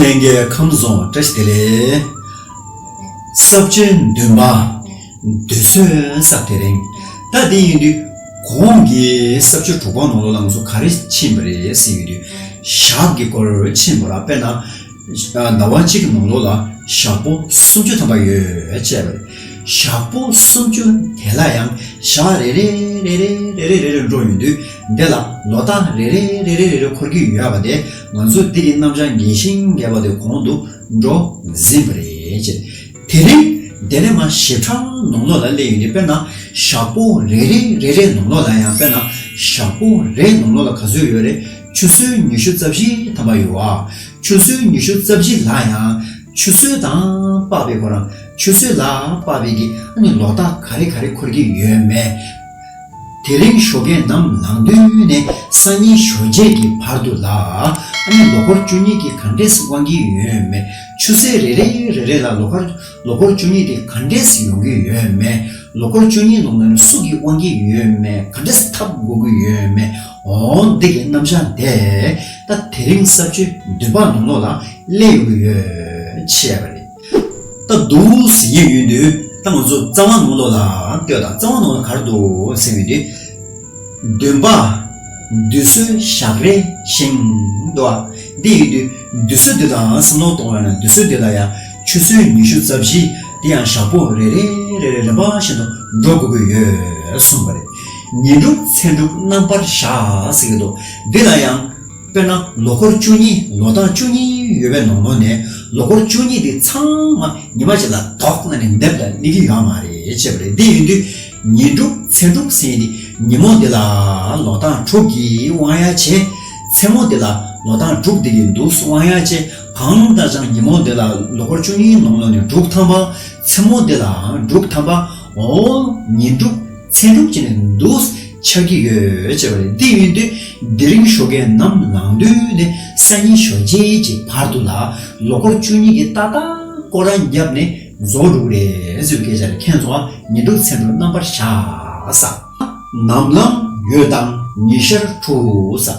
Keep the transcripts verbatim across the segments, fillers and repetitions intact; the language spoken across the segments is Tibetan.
ལྷན་རྒྱས་ཁམས་བཟང་བཀྲ་ཤིས་བདེ་ལེགས། ས་བཅད་བདུན་པ། དུས་ཚོད་ས་དེ་རིང་། ད་དེ་ཡིན་དུས། གོང་གི་ས་བཅད་དྲུག་པ་ནང་ལོགས་ལ་ང་ཚོ་ག་རེ་ཕྱིན་པ་རེད་ཟེར་ཡོང་དུས། ཞག་གི་སྐོར་ཕྱིན་པ་ར། དཔེར་ན། ཟླ་བ་གཅིག་གི་ནང་ལོགས་ལ་ཞག་པོ་སུམ་ཅུ་ཐམ་པ་ཡོད་ཅེས་པ་རེད། ཞག་པོ་སུམ་ཅུ་དེ་ལ་ཡང་ཞག་རེ་རེ་རེ་རེ་རེ་རེ་རེ་རེ་འགྲོ་ཡོང་དུས། འདི་ལ་ལོ་ཟླ་རེ་རེ་རེ་རེ་རེ་འཁོར་གྱི་ཡོད་པ་དེ། ང་ཚོས་འདི་གི་རྣམ་གཞག་རྒྱས་ཤིང་རྒྱས་པ་དེ་གོང་དུ་འགྲོ་ཟིན་པ་རེད། དེ་རིང་དེ་ནས་མར་ཞིབ་ཕྲ་ནང་ལོགས་ལ་སླེབས་ཡོང་དུས། དཔེར་ན་ཞག་པོ་རེ་རེ་རེ་རེ་ནང་ལོགས་ལ་ཡང་། དཔེར་ན་ཞག་པོ་རེ་ནང་ལོགས་ལ་ག་ཚོད་ཡོད་རེད། ཆུ་ཚོད་ཉི་ཤུ་རྩ་བཞི་ཐམ་པ་ཡོད་པ། ཆུ་ཚོད་ཉི་ཤུ་རྩ་བཞི་ལ་ཡང་ཆུ་ཚོད་དང་དཔག་པའི་ཁོ་རང་། ཆུ་ཚོད་ལ་དཔག་པའི་གི་ཨ་ནི་ལོ་ཟླ་ག་རེ་ག་རེ་འཁོར་གྱི་ཡོད་མེད། དེ་རིང་ཞོགས་ཀས་ནམ་ལངས་དུས་ནས་སང་ཉིན་ཞོགས་ཀས་ཀྱི་བར་དུ་ལ། ཨ་ནི་ལོ་འཁོར་བཅུ་གཉིས་ཀྱི་ག་འདྲས་དབང་གི་ཡོད་མེད། ཆུ་ཚོད་རེ་རེ་རེ་རེ་ལ་ལོ་འཁོར་ལོ་འཁོར་བཅུ་གཉིས་དེ་ག་འདྲས་ཡོང་གི་ཡོད་མེད། ལོ་འཁོར་བཅུ་གཉིས་ནང་ལ་ནི་སུ་གིས་དབང་གི་ཡོད་མེད། ག་འདྲས་འཐབ་དགོས་ཀྱི་ཡོད་མེད། འོ་འདི་གི་རྣམ་གཞག་དེ་ད་དེ་རིང་ས་བཅད་བདུན་པ་ནང་ལོགས་ལ་སླེབས་ཡོང་གི་ཡོད་ཅེས་པ་རེད། ད་འདུག་ཟེར་གྱི་ཡོད་དུས། ད་ང་ཚོ་རྩ་བ་ནང་ལོགས་ལ་ལྟོས་དང་། རྩ་བ་ནང་ལ་ག་རེ་འདུག་ཟེར་ཡོང་དུས། བདུན་པ། དུས་ཚོད་ཞག་རེ་བཞིན་འདུག་པ། འདི་ཡོད་དུས་དུས་ཚོད་འདི་ལ་བསམ་བློ་གཏོང་བ་ན། དུས་ཚོད་འདི་ལ་ཡང་ཆུ་ཚོད་ཉི་ཤུ་རྩ་བཞི། དེ་ཡང་ཞག་པོ་རེ་རེ་རེ་རེ་རིམ་པ་བཞིན་དུ་འགྲོ་དགོས་ཀྱི་ཡོད་གསུངས་པ་རེད། ཉིན་དྲུག་མཚན་དྲུག་རྣམ་པར་བཞག་ཟེར་གྱི་འདུག་འདི་ལ་ཡང་། དཔེར་ན་ལོ་འཁོར་བཅུ་གཉིས། ལོ་ཟླ་བཅུ་གཉིས་ཡོད་པའི་ནང་ལོགས་ནས་ལོ་འཁོར་བཅུ་གཉིས་དེ་ཚང་མ་ཉི་མ་གཅིག་ལ་ཐོག་ན་ནས་འདེབས་ལ་སླེབས་ཀྱི་ཡོད་མ་རེད་ཅེས་པ་རེད། འདི་ཡིན་དུས་ཉིན་དྲུག་མཚན་དྲུག་ཟེར་ནི། ཉིན་མོ་འདི་ལ་ལོ་ཟླ་དྲུག་གིས་དབང་ཡ་བྱེད། མཚན་མོ་འདི་ལ་ལོ་ཟླ་དྲུག་འདི་གིས་འདུག་དབང་ཡ་བྱེད། གང་ལྟར་ཀྱང་ཉིན་མོ་འདི་ལ་ལོ་འཁོར་བཅུ་གཉིས་ནང་ལོགས་ནས་དྲུག་ཐམ་པ། མཚན་མོ་འདི་ལ་དྲུག་ཐམ་པ། འོ་ཉིན་དྲུག་མཚན་དྲུག་བྱས་ནས་འདུག་ཆགས་ཀྱི་ཡོད་ཅེས་པ་རེད། འདི་ཡིན་དུས་དེ་རིང་ཞོགས་ཀས་ནམ་ལངས་དུས་ནས་སང་ཉིན་ཞོགས་ཀྱི་བར་དུ་ལ་ལོ་འཁོར་བཅུ་གཉིས་ཀྱི་ཏག་ཏག་སྐོར་ར་བརྒྱབ་ནས་རྫོགས་འགྲོ་གི་རེད་ཟེར་བའི་སྐད་ཆ་རེད། མཁྱེན་སོང་ང་། ཉིན་དྲུག་མཚན་དྲུག་རྣམ་པར་བཞག་ཟེར། ནམ་ལངས་ཡོལ་དང་ཉི་ཤར་དྲུག་ཟེར།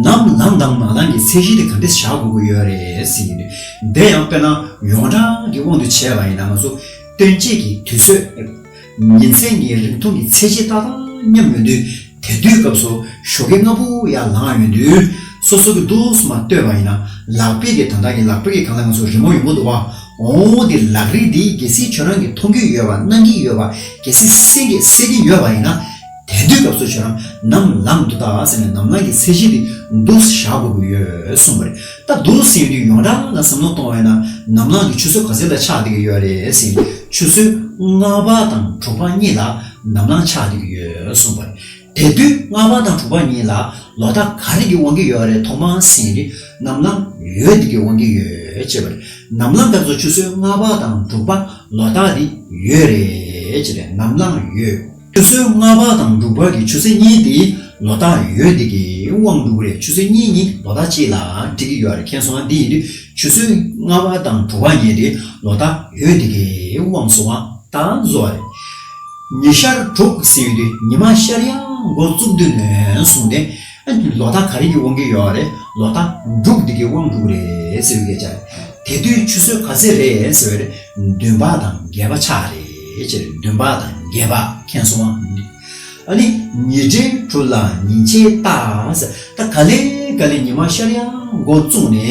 ནམ་ལངས་དང་མ་ལངས་ཀྱི་ཚད་གཞི་དེ་ག་འདྲས་བཞག་དགོས་ཀྱི་ཡོད་རེད་ཟེར་གྱི་འདུག་འདི་ཡང་དཔེར་ན་ཡོངས་གྲགས་ཀྱི་དབང་དུ་བྱས་པ་ཡིན་ན། ང་ཚོ་སྟོན་དཔྱིད་ཀྱི་དུས་ཚོད། ཉིན་མཚན་གཉིས་རིང་ཐུང་གི་ཚད་གཞི་ཏག་ཏག་མཉམ་ཡོང་དུས། དེ་དུས་སྐབས་སུ་ཞོགས་ཀས་སྔ་པོ་ཡར་ལངས་ཡོང་དུས། སོ་སོ་གི་འདུག་སེ་མར་ལྟོས་པ་ཡིན་ན། ལག་པའི་གི་ད་ལྟ་གི་ལག་པའི་གི་སྒང་ལ་ང་ཚོ་རི་མོ་ཡོང་གི་འདུག་པ། འོ་དེ་ལག་རིས་དེ་གལ་སྲིད་ཁྱོད་རང་གིས་མཐོང་གི་ཡོད་པ། སྣང་གི་ཡོད་པ། གལ་སྲིད་གསན་གི་གསན་གི་ཡོད་པ་ཡིན་ན། དེ་དུས་སྐབས་སུ་ཁྱོད་རང་ནམ་ལངས་འདུག་ད་ཟེར་ནས་ནམ་ལངས་ཀྱི་ཚད་གཞི་དེ་འདུག་སེ་བཞག་དགོས་ཀྱི་ཡོད་གསུངས་པ་རེད། ད་འདུག་སེ་ཡོང་དུས་ཡོངས་གྲགས་ལ་བསམ་བློ་གཏོང་བ་ཡིན་ན། ནམ་ལངས་དེ་ཆུ་ཚོད་ག་ཚོད་ལ་ཆགས་བསྡད་ཀྱི་ཡོད་རེད་ཟེར། ཆུ་ཚོད་ལྔ་པ་དང་དྲུག་པ་གཉིས་ལ་ནམ་ལངས་ཆགས་བསྡད་ཀྱི་ཡོད་གསུངས་པ་རེད། དེ་དུས་ལྔ་པ་དང་དྲུག་པ་གཉིས་ལ་ལོ་ཟླ་ག་རེ་གིས་དབང་གི་ཡོད་རེད། ཐོག་མར་ཟེར་དུས་ནམ་ལངས་ཡོལ་དེ་གིས་དབང་གི་ཡོད་ཅེས་པ་རེད། ནམ་ལངས་སྐབས་སུ་ཆུ་ཚོད་ལྔ་པ་དང་དྲུག་པ་ལོ་ཟླ་དེ་ཡོལ་རེད་ཅེས་རེད། ནམ་ལངས་ཡོལ། ཆུ་ཚོད་ལྔ་པ་དང་དྲུག་པ་གི་ཆུ་ཚོད་གཉིས་དེ་ལོ་ཟླ་ཡོལ་དེ་གིས་དབང་འགྲོ་གི་རེད། ཆུ་ཚོད་གཉིས་གཉིས་ལོ་ཟླ་གཅིག་ལ་འགྲིག་གི་ཡོད་རེད། མཁྱེན་སོང་ང་། འདི་ཡིན་དུས་ཆུ་ཚོད་ལྔ་པ་དང་དྲུག་པ་གཉིས་དེ་ལོ་ཟླ་ཡོལ་དེ་གིས་དབང་སོང་བ། ད་བཟོ་བ་རེད། ཉི་ཤར་དྲུག་ཟེར་ཡོང་དུས་ཉི་མ་ཤར་ཡག་འགོ་བཙུགས་དུས་ནས་བཟུང་སྟེ། ཨ་ནི་ལོ་ཟླ་ག་རེ་གིས་དབང་གི་ཡོད་རེད། ལོ་ཟླ་དྲུག་འདི་གིས་དབང་འགྲོ་གི་རེད་ཟེར་བའི་སྐད་ཆ་རེད། དེ་དུས་ཆུ་ཚོད་ག་ཚོད་རེད་ཟེར་བ་རེད། བདུན་པ་དང་བརྒྱད་པ་ཆགས་རེད་ཅེས་རེད། བདུན་པ་དང་བརྒྱད་པ། མཁྱེན་སོང་ང་། ཨ་ནི་ཉི་སྦྲེལ་གྲུ་ལ་ཉིན་ཕྱེད་ལྟ་ཟེར། ད་ག་ལེ་ག་ལེ་ཉི་མ་ཤར་ཡག་འགོ་བཙུགས་ནས།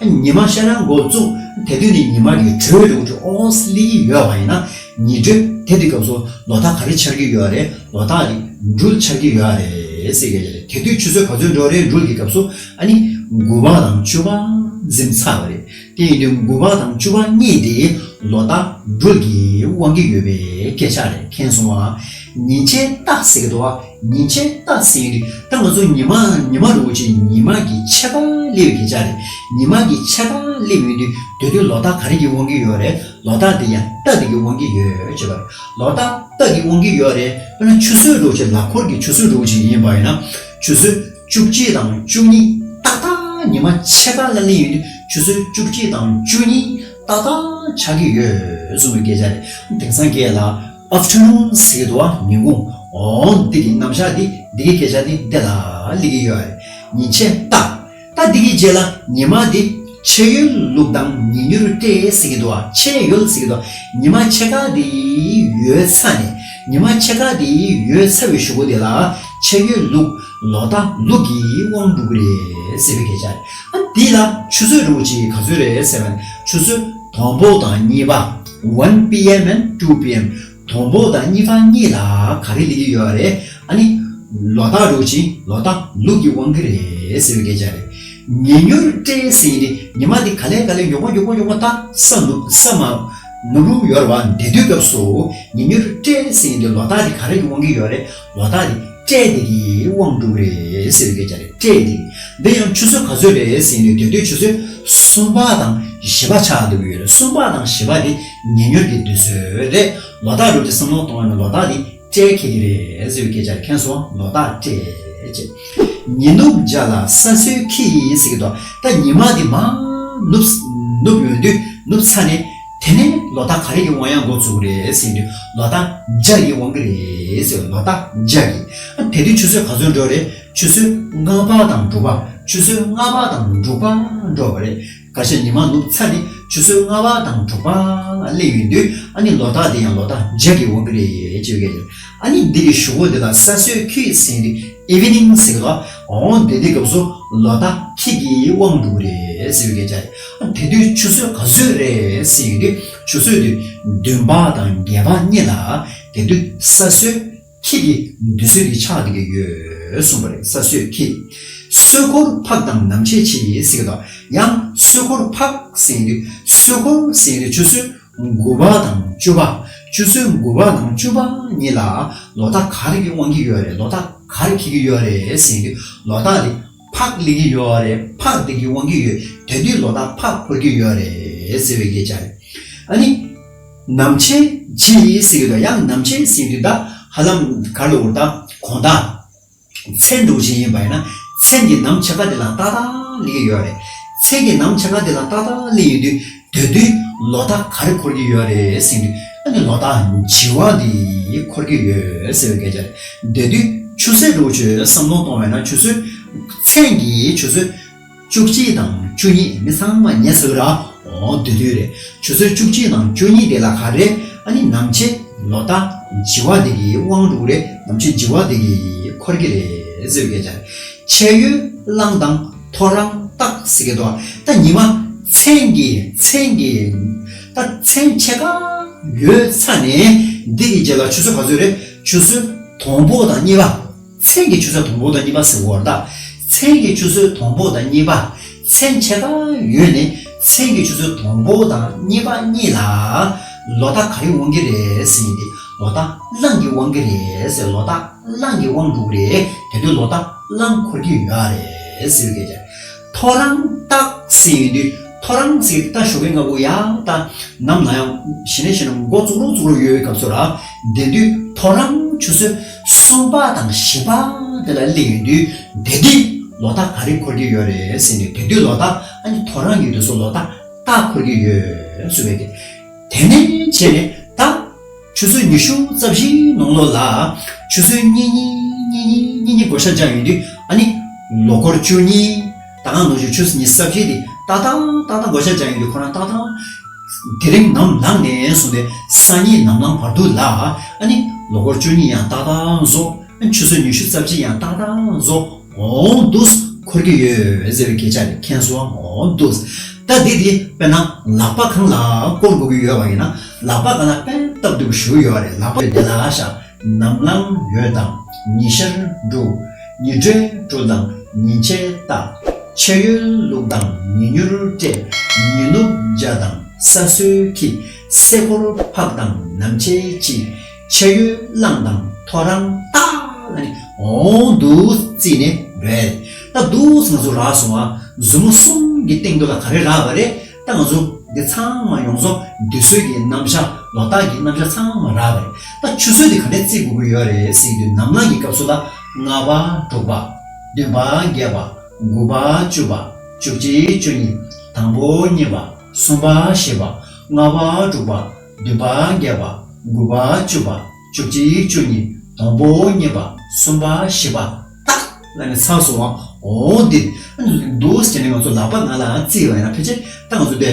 ཨ་ཉི་མ་ཤར་ཡག་འགོ་བཙུགས། དེ་དུས་ནས་ཉི་མ་གི་དྲོད་འདྲ་བོ་ཅིག་ཨོ་སླེབས་ཀྱི་ཡོད་པ་ཡིན་ན། ཉི་དྲོད་དེ་དུས་སྐབས་སུ་ལོ་ཟླ་ག་རེ་འཆར་གྱི་ཡོད་རེད། ལོ་ཟླ་དེ་སྦྲུལ་འཆར་གྱི་ཡོད་རེད་ཟེར་གྱི་རེད། དེ་དུས་ཆུ་ཚོད་ག་ཚོད་འགྲོ་རེད། སྦྲུལ་གྱི་སྐབས་སུ། ཨ་ནི་དགུ་པ་དང་བཅུ་པ་འཛིན་ཚར་བ་རེད། དེ་ཡིན་དུས་དགུ་པ་དང་བཅུ་པ་གཉིས་དེ་ལོ་ཟླ་སྦྲུལ་གྱིས་དབང་གི་ཡོད་པའི་སྐད་ཆ་རེད། མཁྱེན་སོང་ང་། ཉིན་ཕྱེད་ལྟ་ཟེར་གྱི་འདུག་པ། ཉིན་ཕྱེད་ལྟ་ཟེར་ཡོང་དུས་ད་ང་ཚོ་ཉི་མ་ཉི་མ་འདྲ་བོ་ཅིག་ཉི་མ་གི་ཕྱེད་ཀ་སླེབས་པའི་སྐད་ཆ་རེད། ཉི་མ་གི་ཕྱེད་ཀ་སླེབས་ཡོང་དུས་དེ་དུས་ལོ་ཟླ་ག་རེ་གིས་དབང་གི་ཡོད་རེད། ལོ་ཟླ་དེ་ཡང་ཟླ་དེ་གིས་དབང་གི་ཡོད་ཅེས་པ་རེད། ལོ་ཟླ་ཟླ་གིས་དབང་གི་ཡོད་རེད། དཔེར་ན་ཆུ་ཚོད་འདྲ་བོ་ཅིག་ལག་འཁོར་གྱི་ཆུ་ཚོད་འདྲ་བོ་ཅིག་ཡིན་པ་ཡིན་ན། ཆུ་ཚོད་བཅུ་གཅིག་དང་བཅུ་གཉིས་ཏག་ཏག་ཉི་མ་ཕྱེད་ཀ་ལ་སླེབས་ཡོང་དུས་ཆུ་ཚོད་བཅུ་གཅིག་དང་བཅུ་གཉིས་ཏག་ཏག་ཆགས་ཀྱི་ཡོད་གསུངས་པའི་སྐད་ཆ་རེད། དེང་སང་སྐད་ལ་ཨབ་ཊར་ནུན་ཟེར་གྱི་འདུག་པ། ཉིན་གུང་། འོ་འདི་གི་རྣམ་གཞག་འདི། འདི་གི་སྐད་ཆ་འདི་འདི་ལ་སླེབས་ཀྱི་ཡོད་རེད། ཉིན་ཕྱེད་ལྟ། ད་འདི་གི་རྗེས་ལ་ཉི་མ་འདི། ཕྱེད་ཡོལ་ལུག་དང་ཉེ་མྱུར་སྤྲད་ཟེར་གྱི་འདུག་བ། ཕྱེད་ཡོལ་ཟེར་གྱི་འདུག་ཉི་མ་ཕྱེད་ཀ་དེ་ཡོལ་ཚར་ནས། ཉི་མ་ཕྱེད་ཀ་དེ་ཡོལ་ཚར་བའི་གཞུག་གུ་དེ་ལ་ཕྱེད་ཡོལ་ལུག་ལོ་ཟླ་ལུག་གི་དབང་འགྲོ་གི་རེད་ཟེར་བའི་སྐད་ཆ་རེད། ཨ་དེ་ལ་ཆུ་ཚོད་རེ་བ་ཅིག་ག་ཚོད་རེད་ཟེར་བ་ནི། ཆུ་ཚོད་དང་པོ་དང་གཉིས་པ། one p.m. and two p.m. དང་པོ་དང་གཉིས་པ་གཉིས་ལ་ག་རེ་སླེབས་ཀྱི་ཡོད་རེད། ཨ་ནི་ལོ་ཟླ་རེ་བ་ཅིག་ལོ་ཟླ་ལུག་གི་དབང་གི་རེད་ཟེར་བའི་སྐད་ཆ་རེད། ཉེ་མྱུར་སྤྲད་ཟེར་ཡིན་དེ། ཉི་མ་དེ་ག་ལེ་ག་ལེ་མགྱོགས་པོ་མགྱོགས་པོ་མགྱོགས་པོ་ད་ས་ནུབ་ས་མ་ནུབ་རུ་ཡོད་རེད་བ། དེ་དུས་སྐབས་སུ་ཉེ་མྱུར་སྤྲད་ཟེར་ཡིན་དེ། ལོ་ཟླ་དེ་ག་རེ་གི་དབང་གི་ཡོད་རེད། ལོ་ཟླ་དེ་སྤྲད་དེ་གི་དབང་འགྲོ་གི་རེད་ཟེར་བའི་སྐད་ཆ་རེད། སྤྲད་དེ། འདི་ཡང་ཆུ་ཚོད་ག་ཚོད་རེད་ཟེར་ཡིན་དེ། དེ་དུས་ཆུ་ཚོད་གསུམ་པ་དང་བཞི་པ་ཆགས་འདུག་ཡོད་རེད། གསུམ་པ་དང་བཞི་པ་དེ་ཉེ་མྱུར་གྱི་དུས་ཚོད་རེད། ལོ་ཟླ་རེ་བ་ཅིག་བསམ་བློ་གཏོང་བ་ན་ལོ་ཟླ་དེ་སྤྲད་ཁེལ་གྱི་རེད་ཟེར་བའི་སྐད་ཆ་རེད། མཁྱེན་སོང་། ལོ་ཟླ་སྤྲད་ཅེས། ཉི་ནུབ་འཇའ་ལ་ས་སྲོད་འཁྱིལ་ཟེར་གྱི་འདུག་ད་ཉི་མ་དེ་མར་ནུབ་ནུབ་ཡོང་དུས། ནུབ་ཚར་ནས་དེ་ནས་ལོ་ཟླ་ག་རེ་གི་དབང་ཡང་འགོ་ཚུགས་རེད་ཟེར་དུས། ལོ་ཟླ་འཇའ་གི་དབང་གི་རེད་ཟེར། ལོ་ཟླ་འཇའ་གི། ཨ་དེ་དུས་ཆུ་ཚོད་ག་ཚོད་འགྲོ་རེད། ཆུ་ཚོད་ལྔ་པ་དང་དྲུག་པ། ཆུ་ཚོད་ལྔ་པ་དང་དྲུག་པ་འགྲོ་བ་རེད། སྐར་ཆ་ཉི་མ་ནུབ་ཚར་ནས་ཆུ་ཚོད་ལྔ་པ་དང་དྲུག་པ་ལ་སླེབས་ཡོང་དུས། ཨ་ནི་ལོ་ཟླ་དེ་ཡང་ལོ་ཟླ་འཇའ་གི་དབང་གི་རེད་ཅེས་བཤད་ཀྱི་ཡོད། ཨ་ནི་འདི་གི་གཞུག་གུ་དེ་ལ་ས་སྲོད་འཁྱིལ་ཟེར་དུས། evening ཟེར་གྱི་འདུག་འོ་དེ་དུས་སྐབས་སུ་ལོ་ཟླ་འཁྱིལ་གྱི་དབང་འགྲོ་གི་རེད་ཟེར་བའི་སྐད་ཆ་རེད། ཨ་དེ་དུས་ཆུ་ཚོད་ག་ཚོད་རེད་ཟེར་ཡོང་དུས། ཆུ་ཚོད་དེ་བདུན་པ་དང་བརྒྱད་པ་གཉིས་ལ་དེ་དུས་ས་སྲོད་འཁྱིལ་གྱི་དུས་ཚོད་དེ་ཆགས་བསྡད་ཀྱི་ཡོད་གསུངས་པ་རེད། ས་སྲོད་འཁྱིལ། སྲོད་འཁོར་འཕགས་དང་ནམ་ཕྱེད་ཕྱི་ཟེར་གྱི་འདུག་ཡང་སྲོད་འཁོར་འཕགས་ཟེར་དུས། སྲོད་འཁོར་ཟེར་དུས་ཆུ་ཚོད་དགུ་པ་དང་བཅུ་པ། ཆུ་ཚོད་དགུ་པ་དང་བཅུ་པ་གཉིས་ལ་ལོ་ཟླ་ག་རེ་གི་དབང་གི་ཡོད་རེད། ལོ་ཟླ་ག་རེ་འཁྱིལ་གྱི་ཡོད་རེད་ཟེར་དུས། ལོ་ཟླ་དེ་འཕགས་སླེབས་ཀྱི་ཡོད་རེད། འཕགས་དེ་གི་དབང་གི་ཡོད། དེ་དུས་ལོ་ཟླ་འཕགས་འཁོར་གྱི་ཡོད་རེད་ཟེར་བའི་སྐད་ཆ་རེད། ཨ་ནི་ནམ་ཕྱེད་ཕྱི་ཟེར་གྱི་འདུག་ཡང་ནམ་ཕྱེད་ཟེར་དུས་ད་ཧ་ལམ་ག་རེ་ལབ་དགོས་རེད། ད་དགོང་དག་མཚན་འདྲ་བོ་ཞིག་ཡིན་པ་ཡིན་ན། མཚན་གྱི་ནམ་ཕྱེད་ཀ་དེ་ལ་ཏག་ཏག་སླེབས་ཀྱི་ཡོད་རེད། མཚན་གྱི་ནམ་ཕྱེད་ཀ་དེ་ལ་ཏག་ཏག་སླེབས་ཡོང་དུས། དེ་དུས་ལོ་ཟླ་ག་རེ་འཁོར་གྱི་ཡོད་རེད་ཟེར་དུས། ཨ་ནི་ལོ་ཟླ་བྱི་བ་དེ་འཁོར་གྱི་ཡོད་ཟེར་བའི་སྐད་ཆ་རེད། དེ་དུས་ཆུ་ཚོད་འདྲ་བོ་ཅིག་བསམ་བློ་གཏོང་བས་ན། ཆུ་ཚོད། མཚན་གྱི་ཆུ་ཚོད་བཅུ་གཅིག་དང་བཅུ་གཉིས། མི་ཚང་མ་ཉན་ཟེར་ར། འོ་དེ་དུས་རེད། ཆུ་ཚོད་བཅུ་གཅིག་དང་བཅུ་གཉིས་དེ་ལ་ག་རེ། ཨ་ནི་ནམ་ཕྱེད་ལོ་ཟླ་བྱི་བ་དེ་གི་དབང་འགྲོ་གི་རེད། ནམ་ཕྱེད་བྱི་བ་དེ་གི་འཁོར་གྱི་རེད་ཟེར་བའི་སྐད་ཆ་རེད། ཕྱེད་ཡོལ་གླང་དང་ཐོ་རངས་སྟག་ཟེར་གྱི་འདུག་ད་ཉི་མ་མཚན་གྱི་མཚན་གྱི་ད་མཚན་ཕྱེད་ཀ་ཡོལ་ཚར་ནས། འདི་གི་རྗེས་ལ་ཆུ་ཚོད་ག་ཚོད་རེད། ཆུ་ཚོད་དང་པོ་དང་གཉིས་པ། མཚན་གྱི་ཆུ་ཚོད་དང་པོ་དང་གཉིས་པ་ཟེར་བ་རེད་ད། མཚན་གྱི་ཆུ་ཚོད་དང་པོ་དང་གཉིས་པ། མཚན་ཕྱེད་ཀ་ཡོལ་ནས། མཚན་གྱི་ཆུ་ཚོད་དང་པོ་དང་གཉིས་པ་གཉིས་ལ་ལོ་ཟླ་ག་རེ་དབང་གི་རེད་ཟེར་ཡིན་དེ། ལོ་ཟླ་གླང་གི་དབང་གི་རེད་ཟེར། ལོ་ཟླ་གླང་གི་དབང་འགྲོ་གི་རེད། དེ་དུས་ལོ་ཟླ་གླང་འཁོར་གྱི་ཡོད་རེད་ཟེར་བའི་སྐད་ཆ། ཐོ་རངས་སྟག་ཟེར་ཡོང་དུས། ཐོ་རངས་ཟེར་ད་ཞོགས་ཀས་སྔ་པོ་ཡ་ད་ནམ་ལངས་ཡ་ཞེ་ནས་ཞེ་ནས་མགོ་བཙུགས་རོགས་བཙུགས་རོགས་ཡོད་པའི་སྐབས་སུ་ར། དེ་དུས་ཐོ་རངས་ཆུ་ཚོད་གསུམ་པ་དང་བཞི་པ་དེ་ལ་སླེབས་ཡོང་དུས། དེ་དུས་ལོ་ཟླ་ག་རེ་འཁོར་གྱི་ཡོད་རེད་ཟེར་ནས། དེ་དུས་ལོ་ཟླ་ཨ་ནི་ཐོ་རངས་ཡོད་དུས་སུ་ལོ་ཟླ་སྟག་འཁོར་གྱི་ཡོད་ཟེར་བས་ཀྱི། དེ་ནས་བྱས་ནས་ད། ཆུ་ཚོད་ཉི་ཤུ་རྩ་བཞིའི་ནང་ལོགས་ལ། ཆུ་ཚོད་གཉིས་གཉིས་གཉིས་གཉིས་གཉིས་གཉིས་བགོ་བཤའ་རྒྱག་ཡོང་དུས། ཨ་ནི་ལོ་འཁོར་བཅུ་གཉིས། ད་ག་ནང་བཞིན་ཆུ་ཚོད་ཉི་ཤུ་རྩ་བཞི་དེ་ཏག་ཏག་ཏག་ཏག་བགོ་བཤའ་རྒྱག་ཡོང་དུས། ཁོ་རང་ཏག་ཏག་དེ་རིང་ནམ་ལངས་ནས་བཟུང་སྟེ་སང་ཉིན་ནམ་ལངས་བར་དུ་ལ། ཨ་ནི་ལོ་འཁོར་བཅུ་གཉིས་ཡང་ཏག་ཏག་རྫོགས། ཨ་ནི་ཆུ་ཚོད་ཉི་ཤུ་རྩ་བཞི་ཡང་ཏག་ཏག་རྫོགས། འོང་འདུག་འཁོར་གྱི་ཡོད་ཟེར་བའི་སྐད་ཆ་རེད། མཁྱེན་སོང་། འོང་འདུག་ད་འདི་དེ་དཔེར་ན་ལག་པ་གང་ལ་བསྐོར་དགོས་ཀྱི་ཡོད་པ་ཡིན་ན། ལག་པ་གང་ལ་པན་བཏབ་འདུག་ཞུ་ཡོད་རེད། ལག་པ་དེ་ལ་བཞག་ནམ་ལངས་ཡོད་དང་། ཉི་ཤར་འབྲུག་ཉི་སྦྲེལ་འབྲུག་དང་ཉིན་བྱེད་སྟག་ཕྱེད་ཡོལ་ལུག་དང་ཉེ་མྱུར་སྤྲད། ཉི་ནུབ་འཇའ་དང་ས་སྲོད་འཁྱིལ། སྲད་འཁོར་འཕགས་དང་ནམ་ཕྱེད་ཕྱི། ཕྱེད་ཡོལ་གླང་དང་ཐོ་རངས་སྟག་ལ་ནི་འོང་འདུག་བརྩིས་ནས་རེད། ད་འདུག་ང་ཚོ་རག་སོང་ང་། མཛུབ་མོ་གསུམ་གྱི་སྟེང་དུ་ལ་ག་རེ་རག་པ་རེད། ད་ང་ཚོ་འདི་ཚང་མ་ཡོངས་རྫོགས་དུས་ཚོད་ཀྱི་རྣམ་གཞག་ལོ་རྟགས་ཀྱི་རྣམ་གཞག་ཚང་མ་རག་པ་རེད། ད་ཆུ་ཚོད་འདི་ག་ནས་བརྩི་དགོས་ཀྱི་ཡོད་རེད་ཟེར་དུས། ནམ་ལངས་ཀྱི་སྐབས་སུ་ལ་ལྔ་པ་དྲུག་པ། བདུན་པ་བརྒྱད་པ། དགུ་པ་བཅུ་པ། བཅུ་གཅིག་བཅུ་གཉིས། དང་པོ་གཉིས་པ། གསུམ་པ་བཞི་པ། ལྔ་པ་དྲུག་པ། བདུན་པ་བརྒྱད་པ། དགུ་པ་བཅུ་པ། བཅུ་གཅིག་བཅུ་གཉིས། དང་པོ་གཉིས་པ། གསུམ་པ་བཞི་པ། ཏག་ལ་ནི་ཚར་སོང་བ། འོ་འདི་འདུག་ཟེར་ནས་ང་ཚོ་ལག་པ་ནང་ལ་བརྩིས་པ་ཡིན་ན། ཕལ་ཆེར་ད་ང་ཚོ་དེ་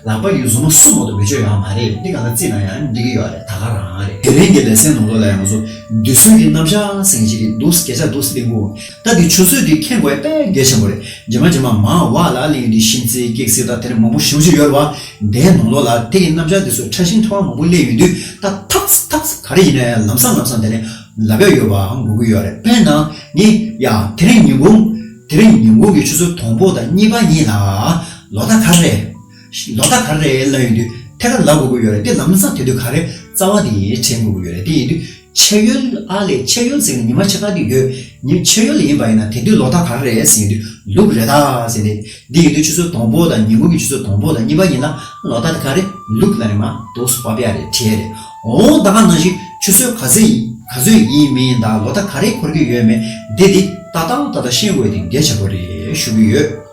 ལག་པ་ཡི་མཛུབ་མོ་གསུམ་མ་གཏོགས་མི་ཆོད་ཡོད་མ་རེད། འདི་གང་ལ་བརྩིས་ན་ཡང་འགྲིག་གི་ཡོད་རེད། ད་ག་རང་རེད། དེ་རིང་གི་ལེ་ཚན་ནང་ལོགས་ལ་ཡང་ང་ཚོ་དུས་ཚོད་ཀྱི་རྣམ་གཞག་ཟེར་མཁན་ཅིག་གི་འདུག་སྐད་ཆ་འདུག་སེ་གླེང་གོ། ད་འདི་ཆུ་ཚོད་འདི་མཁྱེན་དགོས་ཡ་དཔེ་གལ་ཆེན་པོ་རེད། རྗེས་མ་རྗེས་མ་མ་བ་ལ་གླེང་ཡོང་དུས་ཤིན་ཙི་ཀེག་སི་ད་དེ་ནས་མང་པོ་ཞེ་པོ་ཅིག་ཡོད་རེད་བ། དེའི་ནང་ལོགས་ལ་དེ་ཡི་རྣམ་གཞག་འདི་ཚོ་ཕྲ་ཞིང་ཕྲ་བ་མང་པོ་གླེང་ཡོང་དུས། ད་ཐག་ཐག་ག་རེ་ཡིན་ན་ཡང་ལམ་སང་ལམ་སང་དེ་ནས་ལབ་ཡ་ཡོད་པའང་དགོས་ཀྱི་ཡོད་རེད། དཔེར་ན་ངས་ཡ་དེ་རིང་ཉིན་གུང་། དེ་རིང་ཉིན་གུང་གི་ཆུ་ཚོད་དང་པོ་དང་གཉིས་པ་གཉིས་ལ་ལོ་ཟླ་ག་རེ་རེད། ལོ་ཟླ་ག་རེ་རེད་ལབ་ཡོང་དུས་ཐད་ཀར་ལབ་དགོས་ཀྱི་ཡོད་རེད། དེ་ལམ་སང་དེ་དུས་ག་རེ་རྩ་བ་དེ་དྲན་དགོས་ཀྱི་ཡོད་རེད། དེ་ཡིན་དུས་ཕྱེད་ཡོལ། ཨ་ལས། ཕྱེད་ཡོལ་ཟེར་ནས་ཉི་མ་ཕྱེད་ཀ་དེ་ཡོད། ཉི་ཕྱེད་ཡོལ་ཡིན་པ་ཡིན་ན་དེ་དུས་ལོ་ཟླ་ག་རེ་རེད་ཟེར་དུས་ལུག་རེད་ད་ཟེར་ནས། འདི་ཡིན་དུས་ཆུ་ཚོད་དང་པོ་དང་ཉིན་གུང་གི་ཆུ་ཚོད་དང་པོ་དང་གཉིས་པ་གཉིས་ལ་ལོ་ཟླ་དེ་ག་རེ་ལུག་ལ་ནི་མ་འདུག་སུ་བབ་ཡ་རེད། བྲིས་ཡ་རེད། འོ་ད་ག་ནང་བཞིན་ཆུ་ཚོད་ག་ཚོད་ཡིན། ག་ཚོད་ཡིན་མིན་དང་ལོ་ཟླ་ག་རེ་འཁོར་གྱི་ཡོད་མེད་འདི་འདི་ཏག་ཏག་ཏག་ཏག་ཤེས་དགོས་དེ་གལ་ཆེན་པོ་རེད་ཞུ་གི་ཡོད།